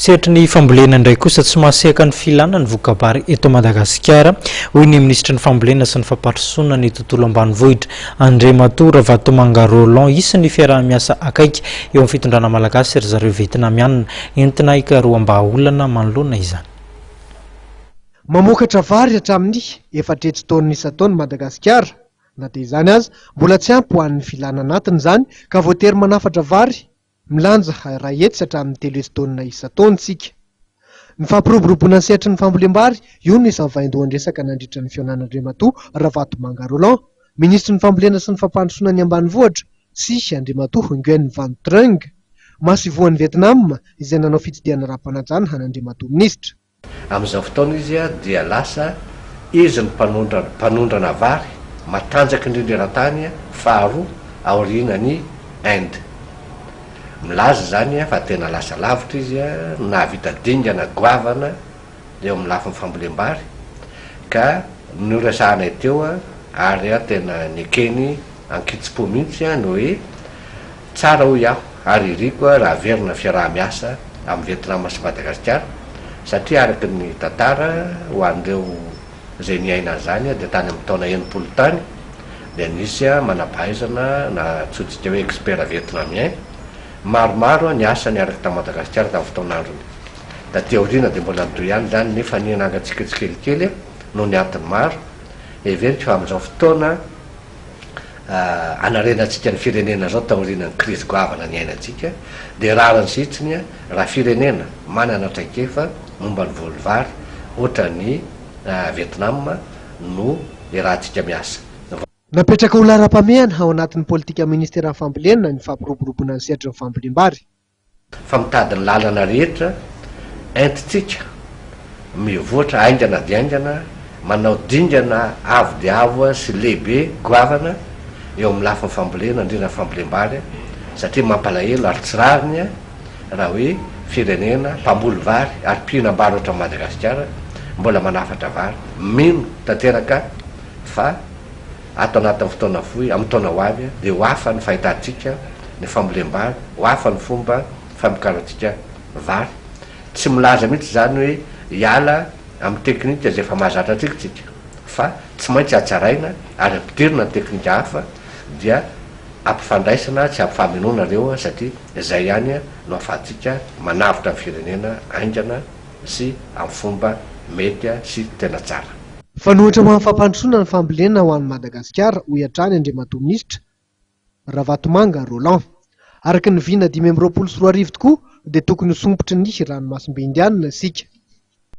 Sehatry ny fambolena indray kosa, tsy mahasehaka ny filana ny voka-bary eto Madagasikara, hoy ny minisitry ny Fambolena sy ny Fampandrosoana ny tontolo ambanivohitra, Andriamatoa Ravatomanga Roland. Hisy ny fiaraha-miasa akaiky eo amin'ny fitondrana malagasy sy ry zareo Vietnamianina, entina hikaroham-bahaolana manoloana izany. Mamokatra vary hatramin'ny 400 taonina isan-taona Madagasikara. Na dia izany aza, mbola tsy ampy ho an'ny filana anatiny izany ka voatery manafatra vary Milanja 100 hatramin'ny 300 taonina isan-taona isika. Ny fampiroboroboana ny sehatry ny fambolem-bary, io no isan'ny vaindohan-dresaka nandritra ny fihaonan'Andriamatoa Ravatomanga Roland, Minisitry ny Fambolena sy ny Fampandrosoana ny Ambanivohitra sy Andriamatoa Nguyen Van Trung, masoivohon'i Vietnam, izay nanao fitsidihana ara-panajana an'Andriamatoa Minisitra. Amin'izao fotoana izy dia lasa izy no mpanondrana mpanondrana vary matanjaka indrindra eran-tany faharoa aorianan'i Inde. Milaza izany fa tena lasa lavitra izy, nahavita dingana goavana eo amin'ny lafiny fambolem-bary ka noresahanay teo ary tena nekeny ankitsim-po mihitsy ny hoe Tsara hoy aho ary iriko raha averina fiaraha-miasa amin'i Vietnam sy Madagasikara satria araka ny tantara ho an'ireo izay niaina an'izany dia tany amin'ny taona 60 tany dia nisy manam-pahaizana na antsointsika hoe expert vietnamien maromaro niasa niaraka tamin'i Madagasikara tamin'ny fotoan'androny. Taty aoriana dia mbola nitohy ihany izany nefa niha-nangatsiaka tsikelikely noho ny antony maro. Heveriko fa amin'izao fotoana hanarenantsika ny firenena izao taorianan'ny krizy goavana niainantsika dia rariny sy hitsiny raha firenena manana traikefa momba ny voly vary ohatran'i Vietnam no iarahantsika miasa. Napetraka ho laharam-pahamehana ao anatin'ny politikan'ny Ministeran'ny Fambolena ny fampiroboroboana ny sehatry ny fambolem-bary. Fa mitady ny lalana rehetra entintsika mivoatra haingana dia haingana, manao dingana avo dia avo sy lehibe goavana eo amin'ny lafiny fambolena, indrindra ny fambolem-bary, satria mampalahelo ary tsy rariny raha hoe firenena mpamboly vary ary mpihinam-bary ohatran'i Madagasikara mbola manafatra vary. Mino tanteraka fa. Ato anatin'ny fotoana fohy, amin'ny taona ho avy, dia ho hafa ny fahitantsika ny fambolem-bary, ho hafa ny fomba famokarantsika vary. Tsy milaza mihitsy izany hoe hiala amin'ny teknika izay efa mahazatra antsika isika, fa tsy maintsy hatsaraina ary ampidirina ny teknika hafa dia ampifandraisina sy ampifamenoana ireo satria izay ihany no ahafahantsika manavotra ny firenena haingana sy amin'ny fomba mety sy tena tsara. Fanoitra ho an'ny fampandrosoana ny fambolena ho an'i Madagasikara, hoy hatrany Andriamatoa Minisitra, Ravatomanga Roland. Araka ny vina 2025 tokoa dia tokony ho sompotry ny ranomasimbe Indianina isika.